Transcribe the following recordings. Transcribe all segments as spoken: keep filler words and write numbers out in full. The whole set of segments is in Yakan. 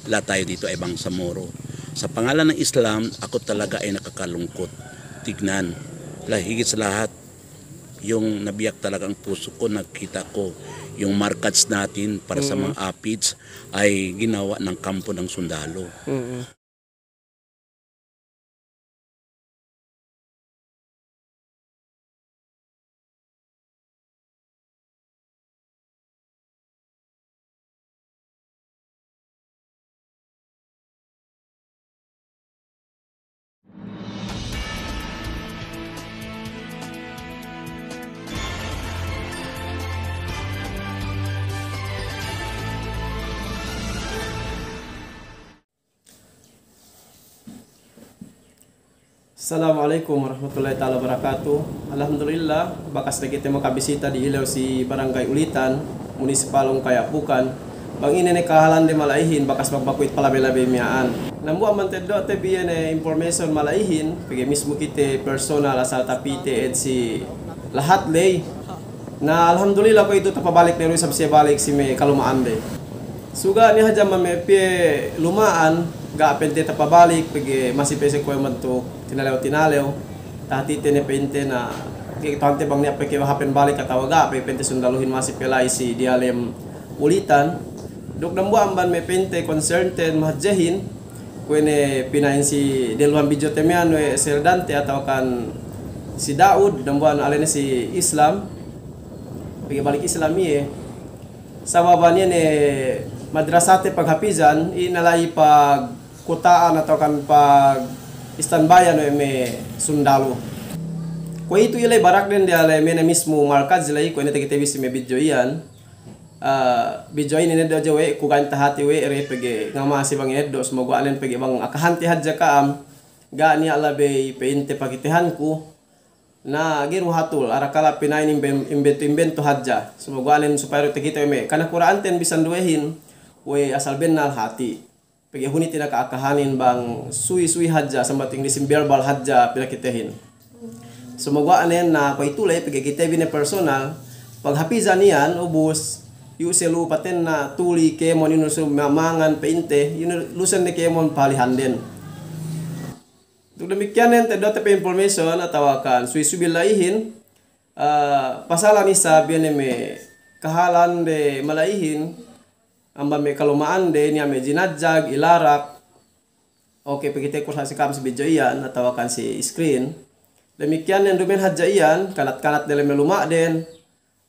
Lahat tayo dito ay bangsa Moro. Sa pangalan ng Islam, ako talaga ay nakakalungkot tignan. La-, higit sa lahat, yung nabiyak talaga ang puso ko, nakita ko yung markets natin para sa mga apids ay ginawa ng kampo ng sundalo. Mm. Assalamu alaikum warahmatullahi ta'ala wabarakatuh. Alhamdulillah, bakas ne kite makabisita di ilew si Barangay Ulitan, Munisipal Ungkay Apukan. Bang ine ne kahalan de mala'ihin, bakas magbakuit palabey-labey miya'an. Dambuwa' amban teddo'te bi iye ne information mala'ihin, pegge' mismu kite personal asal tapite ed si lahat ley. Na alhamdulillah kuwe'itu tapabalik ne du isab siye balik si me' kaluma'ande. Suga' niya' hadja ma me' piye luma'an, ga' pa'inte tapabalik, pegge' masi pe siye kuwe' bantuk tinalew-tinalew. Tahatite ne pa'inte na, ke-, tahante bang niya' pe ke happen balik atawa ga' pe pa'inte sundaluhin masi pe la'i si diyalem Ulitan. Duk dambuwa' amban me' pa'inte concerned mahadjehin, kuwe' ne pina'in si dehelluhan video te miya'an we' Sir Dante atawa kan si Daud, dambuwa' anu alene si Islam, pegge' balik Islam iye. Sababan iye ne madrasate paghapizan, ine la'i pagkuta'an atawa kan pag-standbyan we' me' sundalu. Kuwe'itu iye la'i barakden diyalem iye ne mismu markaz la'i, kuwe' ne takite bi si me' video iyan. Ah, video inin eddo' hadja we' ku ga'i tahati we' de pegge' ga' masi bang eddo', sumaguwa' nen pegge' bang akahante hadja ka'am, ga' niya' labey pa'inte pakitehanku. Na ga'i du hatul, arakala' pina'in imben-, imbentu-imbentu hadja. Sumaguwa' nen supaya du takite we' me' kanakura'anten bisan duwehin we' asal bennal hati'. Pegge' huni tinaka akahanin bang suwi-suwi hadja, sambating disin verbal hadja pinakitehin. Sumaguwa' nen na kuwe'itu la'i pegge' kite bi ne personal, paghapizan iyan, ubus, yu' siye lu'u patenna' tuli kēmon inu su ma-, mangan pa'inte, inu lusen ne kēmon palihanden. Duk damikkiyan nen teddo'te pe information atawa kan suwi-suwi bi la'ihin, ah, pasalan isab iye ne me' kahalan de mala'ihin, amban me' kaluma'ande, niya' me' jinadjag, ilarak. Oke, pakiteku sa' si ka'am si video iyan, atawa kan si screen. Damikkiyan nen duma'in hadja iyan, kanat-kanat diyalem me' luma'den.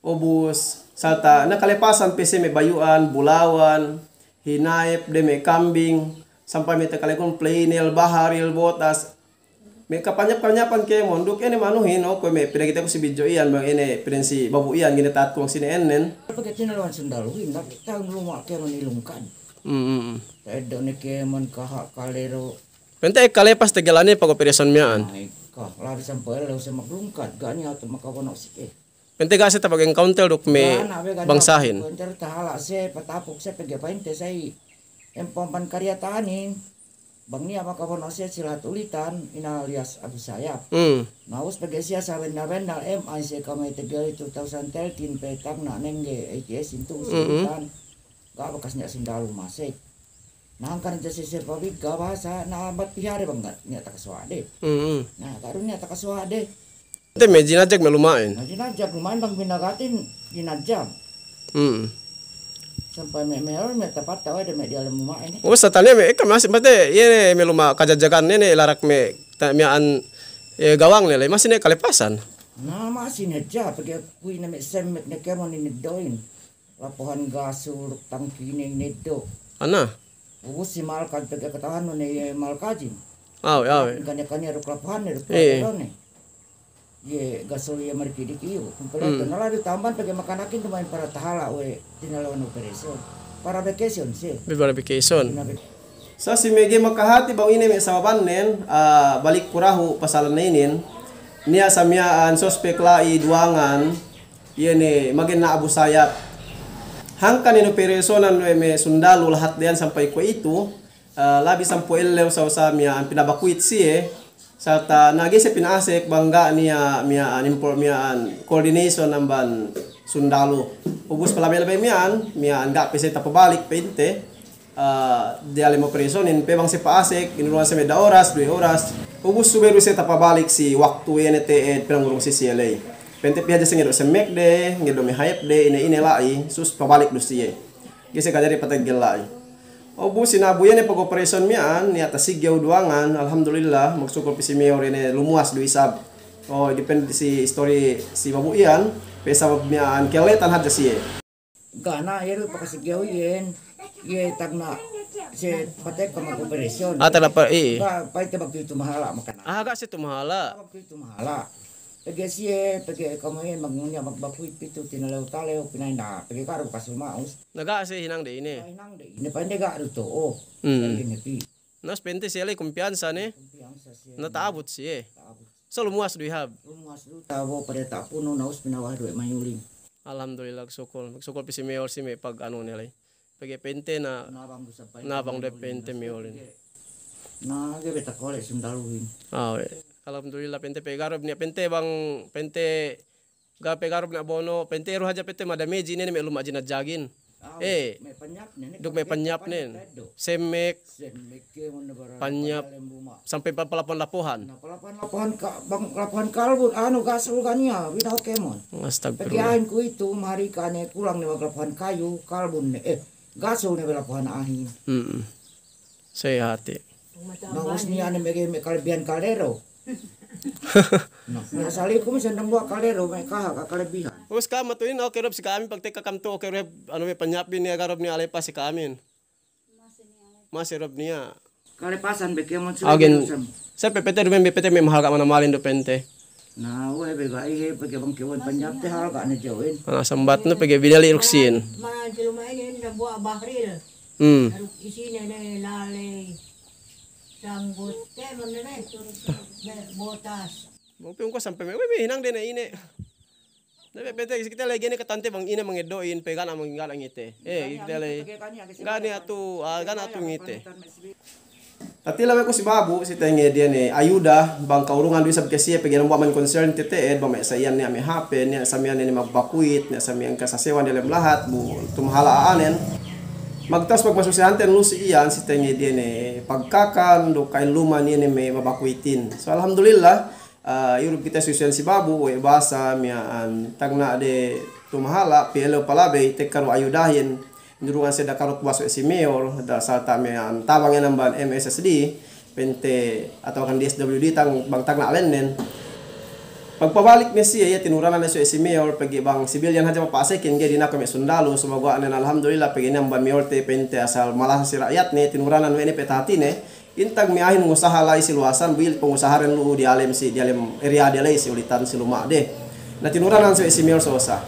Ubus, salta' na kalepasan pe siye me' bayu'an, bulawan, hinayep, de me' kambing, sampay me' takalegun plainel, baharil, botas, me' kapanyap-panyapan kēmon, duk ine manuhin, o, kuwe' me' pinakiteku si video iyan, bang ine pa'in si babu iyan, ginata'atku bang sine ēnnen. Pegge' tinalewan sundaluhin, na kite luma' kēmon ilungkad. Mm, mm, mm. Ta'eddo' ne kēmon kaha' kalero. Pa'inte ekka lepas tegelan ne pag-operation miya'an. Ay, ka, labi sampay ellew siye maglungkad, ga' niya' tu makabono' si ke. Pa'inte ga' siye tapag-encounter duk me' bangsahin. Ga' na, be, ga' na, encounter tahala' siye, patapuk siye, pegge' pa'inte sa' i. Empong pan kariyatanin, bang niya' makabono' siye si lahat Ulitan, ina alias Abu Sayyaf. Hmm. Na ubus pegge' siye sa' bennal-bennal M I siye kami tegel two thousand thirteen pe tagna' nengge A T S intu si Ulitan. Ga' bakas niya' sundalu masek. Na hangkan hadja siye pabigga bahasa, na ambat pihare bang ga' niya' takasuwa'de. Mm-mm. Na, ga' du niya' takasuwa'de. Ante me' jinadjag me' luma'in. Na jinadjag luma'in bang binagatin, jinadjag. Mm. Sampay me', me' meron me' tapat tawe' de me' diyalem luma'in, eh. O, sa' tane me', ekka masi, mate, iye ne me' luma' kajadjagan ne, ne, larak me', ta-, miya'an, eh, gawang ne, le, masi ne kalepasan. Na, masi ne hadja, pegge' kuwe' ne me' semmek ne kēmon ineddo'in. Lapuhan gasul duk tangkine ineddo'. Ana. Ubus si malkaj pegge' kata'uhannu ne iye malkajin. Awe', awe'. Kaniya-kaniya duk lapuhanne duk, eh, lapuhanne. Iye gasul iye marikidiki iyu. Kumpleto. Hmm. Na labi tamban pegge' makanakin duma'in para tahala' we' tinalewan operation. Para vacation siye. Bi para vacation. Sa' si me' ga'i makahati bang ine me' sababannen, ah, balik ku dahu' pasalanne inin. Niya' sa' miya'an suspek la'i duwangan. Iye ne magenna' Abu Sayyaf. Hangkan inoperesonan we' me' sundalu lahat deyan sampay kuwe'itu, eh, labi sampū' ellew sa' usa miya'an pinabakuit siye, salta' na ga'i siye pina'asek bang ga' niya' miya'an impor-, miya'an coordination amban sundalu. Ubus palabey-labey miya'an, miya'an ga' pe siye tapabalik pa'inte. Ah, diyalem operation in pe bang siye pa'asek, inurungan siye me' da oras, duwe oras. Ubus subey du siye tapabalik si waktu iye ne te'ed pinangurung si siye ley. Pa'inte pī hadja siye ngedo' semmek de, ngedo' me' hayep de, ine-ine la'i, sus pabalik du siye. Ga'i siye kajari pateggel la'i. Ubus sinabu iye ne pag-operation miya'an, niya' tasiggew duwangan, alhamdulillah, magsukul pī si Mayor iye ne lumuwas du isab. O, depende si istori si babu' iyan, pe sabab miya'an kelletan hadja siye. Ga' ne, iye du pakasiggew iyan, iye tagna' siye patekka mag-operation. Ah, tagna' pa, iye. Ga', pa'inte magtuy tumahala' makana. Ah, ga' siye tumahala'. Ga' magtuy tumahala'. Pegge' siye, pegge' kamu iyan mag-, niya' magbakuit pitu, tinalew-talew, pina'in na, pegge' ga' du kasu ma'us. Na ga' siye hinang de ine. Ga' hinang de ine, pa'inde ga' du to'o. Hmm. Pa'inde pi. Na pa'inte siye ley kumpiyansa ne. Kumpiyansa siye. Na ta'abut siye. Ta'abut. So lumuwas du ihab. Lumuwas du, ta'abut pa'inte ta'apunu, na ubus pinawah du we' Mayuling. Alhamdulillah, magsukul. Magsukul pī si Mayor si me' pag-anu ne ley. Pegge' pa'inte na, nabang du isab pa'inte, nabang du Mayuling, pa'inte Mayuling. Na ga'i be takole' sundaluhin. Ah, we'. Alhamdulillah, pa'inte pe garob niya', pa'inte bang, pa'inte ga' pe garob niya' bono', pa'inte iru hadja pa'inte madameji ne me' luma' jinajagin. Ah, eh, me' panyapnen, duk me' panyapnen. Semmek, semmek kēmon ne barang panyap, panyap lem luma'. Sampay pa-, palapuhan-lapuhan. Na, palapuhan-lapuhan ka-, bang lapuhan kalbun, anu, gasul ga' niya', binahu kēmon. Astagfirullah. Pegge' ahin kuwe'itu, mahari ka ne kulang ne maglapuhan kayu, kalbun ne, eh, gasul ne be lapuhan ahin. Mm-mm. Sehati. Na ubus niya' ne me', me' kalebihan kaldero. Na, me' asal iku me' sendang buwa' kaldero, me' kaha' ka kalebihan. Ubus ka'am matu'in, oke rob si ka'amin, pagtekka ka'am tu, oke rob, anu, me' panyapin niya' garob niya' alepas si ka'amin. Masi rob niya'. Kalepasan be kēmon. Agen, sab. Sa' pe pa'inte duma'in be pa'inte me' mahalga' manamalin du pa'inte. Na, we' be ga' ihe, pegge' bang kēmon panyapte halga' ne jawin. Na, sambat nu pegge' binali' ruksin. Mana, mana si luma' inin, dambuwa' bahril. Hmm. Isine ne laley, sanggut, kēmon ne be, be botas. Mungkin ko' sampay me', we', me' hinang de ne ine. Na, be pa'inte, si kite ley ga'i ne katante bang ine mangeddo'in, pe ga' ne mang-, ga' ne ngite. Eh, si kite ley. Ga' ne atu, ah, ga' ne atu ngite. Tatila we' ku si babu', si tenged iye ne ayuda, bang kaurungan du isab ke siye, pegge' dambuwa' man concern te'ed, bang me' sa iyan niya' me' hape, niya' sa miya'an ne magbakuit, niya' sa miya'an kasasewan diyalem lahat, bu tumahala' a'anen. Magtawus pagmasusehanten lu si iyan, si tenged iye ne pagkakan, duk ka'ellum iye ne me' babakuitin. So, alhamdulillah, ah, iyu' du kite susehan si babu', we' bahasa miya'an tagna' de tumahala', pī ellew palabey, tekka du ayudahin, inurungan siye dakarut buwas we' si Mayor, da salta' miya'an tabang iyan amban M S S D, pa'inte atawa kan D S W D tang-, bang tagna' lennen. Pagpabalik ne siye, iye tinuranan ne siye we' si Mayor, pegge' bang civilian hadja papa'asekin, ga'i dina'ak me' sundalu, sumaguwa' nen alhamdulillah, pegge' ne amban Mayor te pa'inte asal malasa si ra'yatne, tinuranan we' ne pe tahatine, intag me' a'ahin ngusaha la'i si luwasan, bu iye pangusaharen lu'u diyalem si, diyalem area de la'i si ulitan si luma' de. Na tinuranan siye we' si Mayor Sosa.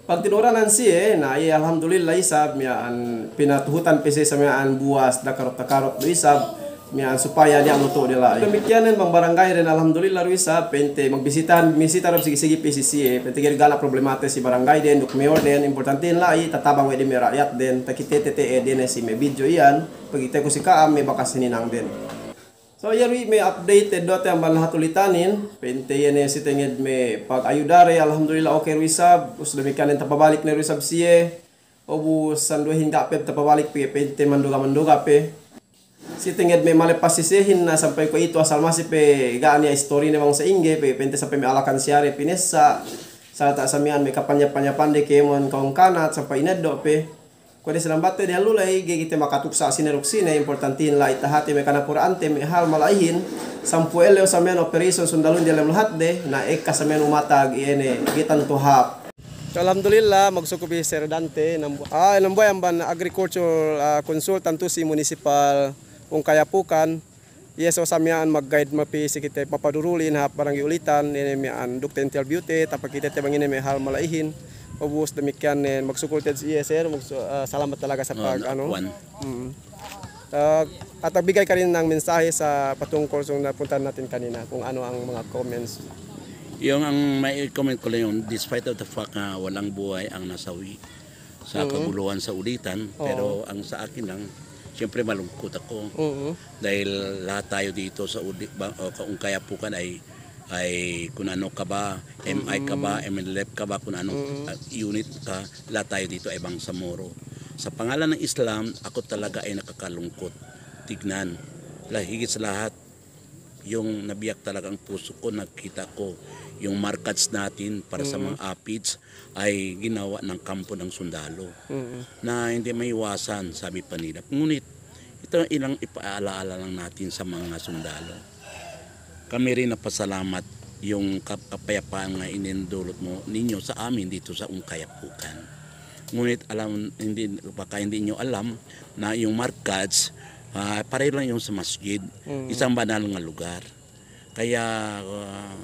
Pagtinuranan siye, na iye alhamdulillah isab, miya'an pinatuhutan pe siye sa miya'an buwas dakarut-dakarut du isab, miya'an supaya niya' lutu' de la'i. Damikkiyanen bang barangay den alhamdulillah du isab, pa'inte magbisita, bisita du sigi-sigi pe si siye, pa'inte ga'i du gana problemate si barangay den, duk Mayor den, importantin la'i, tatabang we' de me' ra'yat den, takite te'ed ne si me' video iyan. Pegge' te'ed ku si ka'am me' bakas hininang den. So, iye du me' update eddo'te amban lahat ulitanin, pa'inte iye ne si tenged me' pag-ayudade, alhamdulillah, oke du isab, ubus damikkiyan tapabalik ne du isab siye, ubus sinduwehin ga' pe tapabalik pe, pa'inte manduga-manduga pe. Si tenged me' malepas si siyehin na sampay kuwe'itu asal masi pe ga' niya' istorine bang sa'ingge pe, pa'inte sampay me' alakan siyare pinessa', salta' sa miya'an me' kapanyap-panyapande kēmon ka'ungkanat sampay ineddo' pe. Kuwe' de sinambatte dehellu la'i, ga'i kite makatuksa' sine duk sine, importantin la'i tahati me' kanapura'ante me' hal mala'ihin, sampū' ellew sa miya'an operation sundalun diyalem lahatde, na ekka sa miya'an umatag iye ne, ga'i tantu hāp. Alhamdulillah, magsukul bi Sir Dante, nambu-, ah, nambuwa' amban agriculture, ah, consultant tu si municipal Ungkayapukan. Iye so sa miya'an mag-guide mapī si kite papadurulin hap barangay Ulitan, ine miya'an duk te-interview te, tapakite te bang ine me' hal mala'ihin. Ubus damikkiyan ne, magsukul te si iye, sir, magsu-, ah, salamat talaga sa pag-, anu. Mm. Ah, at bigay ka rin ng mensahe sa patungkol sa napuntahan natin kanina, kung ano ang mga comments. Yung ang mai-comment ko lang yun, despite of the fact na walang buhay ang nasawi, sa kaguluhan sa Ulitan, pero ang sa akin lang, siyempre malungkot ako. Dahil lahat tayo dito sa Uli-, ba-, o, ka-, Ungkayapukan ay, ay kung ano ka ba, M I ka ba, M N L F ka ba, kung anong, ah, unit ka, lahat tayo dito ay Bangsamoro. Sa pangalan ng Islam, ako talaga ay nakakalungkot tignan. La-, higit sa lahat, yung nabiyak talaga ang puso ko, nakita ko yung markets natin para sa Mm. mga apids ay ginawa ng kampo ng sundalo Mm. na hindi maiwasan, sabi pa nila. Ngunit ito ilang ipaalaala lang natin sa mga sundalo. Kami rin napasalamat yung kap-, kapayapaan nga inindulot mo ninyo sa amin dito sa Ungkayapukan. Ngunit alam, hindi, baka hindi nyo alam na yung markets, ah, pareho lang yung sa masjid, Mm. isang banal nga lugar. Kaya, ah,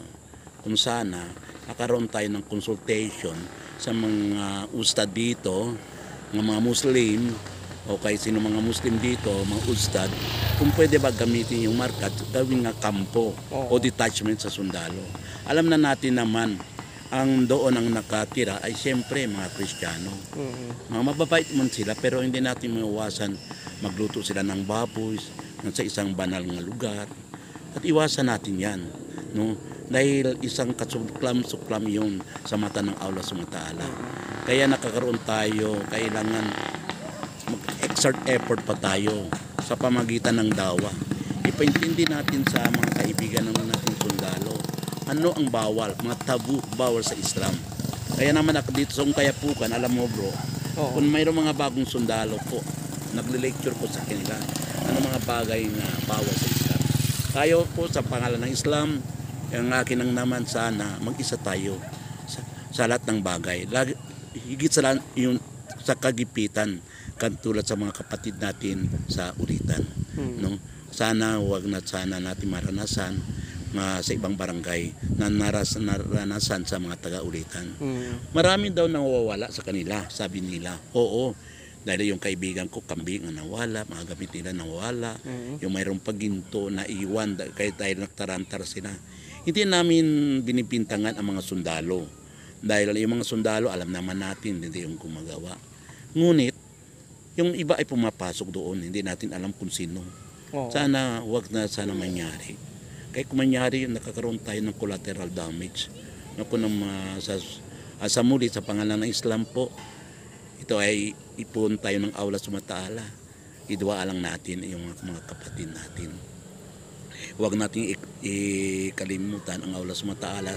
kung sana, nakaroon tayo ng consultation sa mga ustad dito, ng mga Muslim, o kahit sino mga Muslim dito, mga ustad, kung pwede ba gamitin yung markets, gawin nga kampo Oo. o detachment sa sundalo. Alam na natin naman, ang doon ang nakatira ay siyempre mga Kristiyano. Mm. Mga mababait man sila, pero hindi natin maiwasan magluto sila ng baboy sa isang banal nga lugar. At iwasan natin yan, no? Dahil isang kasuklam-suklam yun sa mata ng Allah Subhanahu wa Ta'ala. Kaya nakakaroon tayo, kailangan mag-exert effort pa tayo sa pamagitan ng dawa. Ipaintindi natin sa mga kaibigan naman natin sundalo, ano ang bawal, mga tabu, bawal sa Islam. Kaya naman ako dito sa Ungkayapukan, alam mo, bro, Oo. kung mayroong mga bagong sundalo po, nagle-lecture ko sa kanila, ano mga bagay na bawal sa Islam. Tayo po, sa pangalan ng Islam, ang akin lang naman, sana mag-isa tayo sa, sa lahat ng bagay. Lagi, higit sa lahat, yung sa kagipitan, katulad sa mga kapatid natin sa Ulitan, Hmm. no? Sana wag na sana natin maranasan nga sa ibang barangay na naras-, naranasan sa mga taga-Ulitan. Hmm. Marami daw nawawala sa kanila, sabi nila. Oo, dahil yung kaibigan ko, kambing ang nawala, mga gamit nila nawala, Mm. yung mayroong pa ginto na iwan, da-, kahit dahil nagtarantar sila. Hindi namin binibintangan ang mga sundalo. Dahil yung mga sundalo, alam naman natin, hindi yung gumagawa. Ngunit, yung iba ay pumapasok doon, hindi natin alam kung sino. Oo. Sana, wag na sana mangyari. Kaya kung mangyari yun, nakakaroon tayo ng collateral damage. Na kung ang, ah, sa, ah, sa muli, sa pangalan ng Islam po, ito ay ipuon tayo ng Allah Subhanahu wa Ta'ala. Iduwaa lang natin yung mga, mga kapatid natin. Huwag nating ik-, ikalimutan ang Allah Subhanahu wa Ta'ala.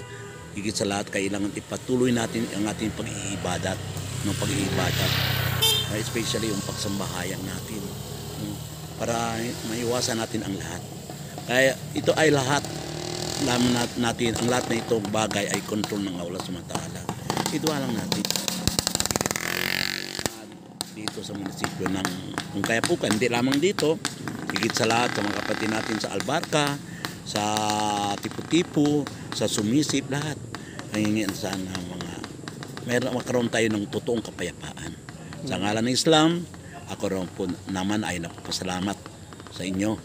Higit sa lahat, kailangan ipatuloy natin ang ating pag-iibadat, ng pag-iibadat. Ah, especially yung pagsambahayang natin. Hmm. Para maiwasan natin ang lahat. Kaya ito ay lahat, alam nat-, natin, ang lahat na itong bagay ay control ng Allah Subhanahu wa Ta'ala. Iduwaa lang natin. Dito sa munisipyo ng Ungkayapukan, hindi lamang dito, higit sa lahat sa mga kapatid natin sa Albarca, sa Tipo-Tipo, sa Sumisip, lahat. Ang hingin sana mga, meron, magkaroon tayo ng totoong kapayapaan. Sa ngalan ng Islam, ako rin po naman ay nagpapasalamat sa inyo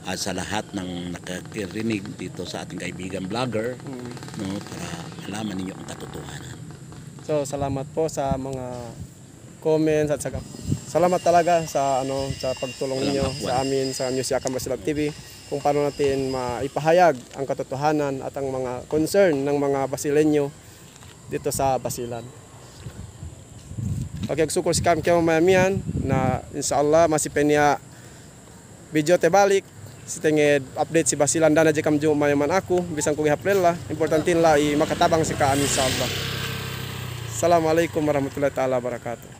at sa lahat ng nakakirinig dito sa ating kaibigan vlogger, Mm. no, para malaman ninyo ang katotohanan. So, salamat po sa mga comments at saka, salamat talaga sa, ano, sa pagtulong Walang ninyo apuan. sa amin, sa News Yakap Basilan T V, kung paano natin maipahayag ang katotohanan at ang mga concern ng mga Basileño dito sa Basilan. Pakiyagsukul si ka'am kemamaya miya'an na, insya Allah, masi pe niya' video tebalik, si tenged update si Basilan. Da'a ne hadja ka'am ju' mayaman aku, bisan ku ga'i hāp lella, importantin la'i makatabang si ka'am, insya Allah. Assalamu alaikum warahmatullahi ta'ala wabarakatuh.